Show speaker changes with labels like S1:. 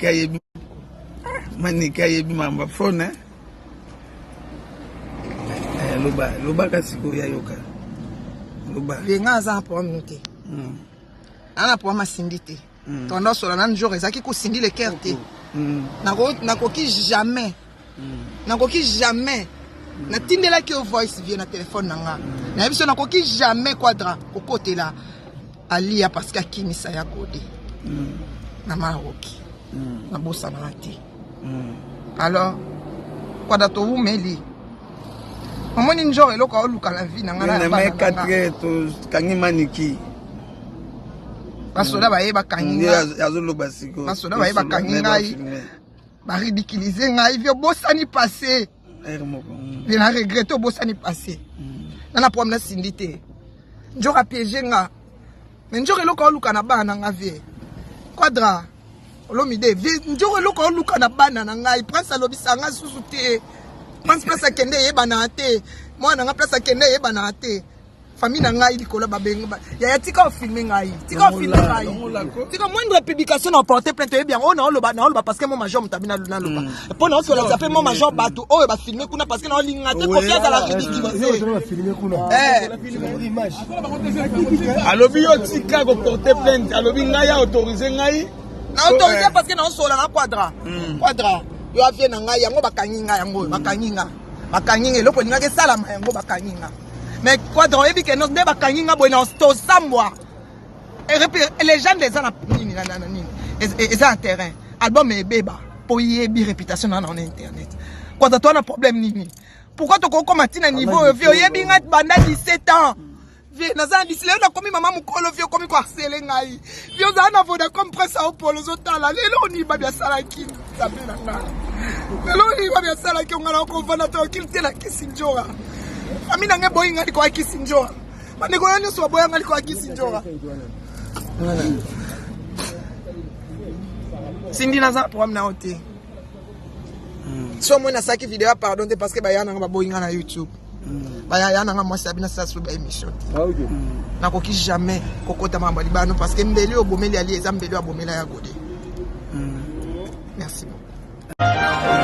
S1: Ayebi Manike ayebi makambo ya phone eh? Eh, loba lobaka sikoyo yayoka loba.
S2: Nga aza na problème te. Aza na problème asindi te. Tondo sola nanu jour ezalaki kosindi le cœur te. Nakoki jamais. Nakoki jamais. Natindelaki yo voice vie na telefone na nga. Nayebi so nakoki jamais Quadra kokotela Alia parce que akimisa ya Gode. Na Maroki. Nabosanaka te. Alors Quadra towumeli. Omoni njor eloko aoluka na vie na nga na bana na nga.
S1: Tokangi Maniki.
S2: Basoda baye bakangi nga.
S1: Azoloba sikoyo.
S2: Basoda baye bakangi ngai. Baridiculiser ngai vie obosani passé. Vie na regrette obosani passé. Na na problème na Cindy te. Njor a piégé nga. Mais njor eloko aoluka na bana na nga vie. Quadra Olomide vie njor eloko aoluka na bana na ngai. Prince alobisa nga susu te. Prince place akende eyebana te. Mwana nga place akende eyebana te. Famille na ngai likolo babenga yaya tika ofilme ngai, tika ofilme ngai, tika moindre publication na porter plainte. Oyebi yango oyo naoloba, naoloba parce que mo major moto abi naloba mpo na osolakisa mpe mo major bato oyo bafilme kuna parce que naolinga te Kofi azala ridiculisé.
S1: Alobi yo tika koporter plainte, alobi ngai autorise ngai.
S2: Na autorisé parce que naosola na Quadra. Quadra yo avie na ngai, yango bakangi ngai, yango oyo bakangi nga, bakangi nga eloko elingaki esalama, yango bakangi nga. Mais Quadra oyebi ke nde bakangi nga boye na tosambwa, légende eza na nini na nini, eza na terrain, album ebeba mpo yebi réputation na na internet. Quadra toa na problème nini? Pourquoi tokokoma ntina niveau oyo? Vie oyebi nga banda 17 ans, vie naza na disi, lelo nakomi mama mokolo, vie okomi koharceler ngai. Vie ozala na Vodacom, Prince Aopolo ozotala lelo oni babi asalaki, Nzambe na nga, lelo oni babi asalaki onga na okovanda tranquille te na kisi njora. Famille na ngai eboyi ngai likoya kisi njora, bandeko na nyonso baboya ngai likoya kisi njora. Sindi naza na problème na yo te. So omoni nasalaki video ya pardon te parce que baya nanga baboyi nga na YouTube. Bayaya nanga mwasi abi nasala so baémission te. Nakoki jamais kokota makambo ya libano parce que mbeli oyo obomeli ali eza mbeli oyo abomela ya Gode. Merci beaucoup.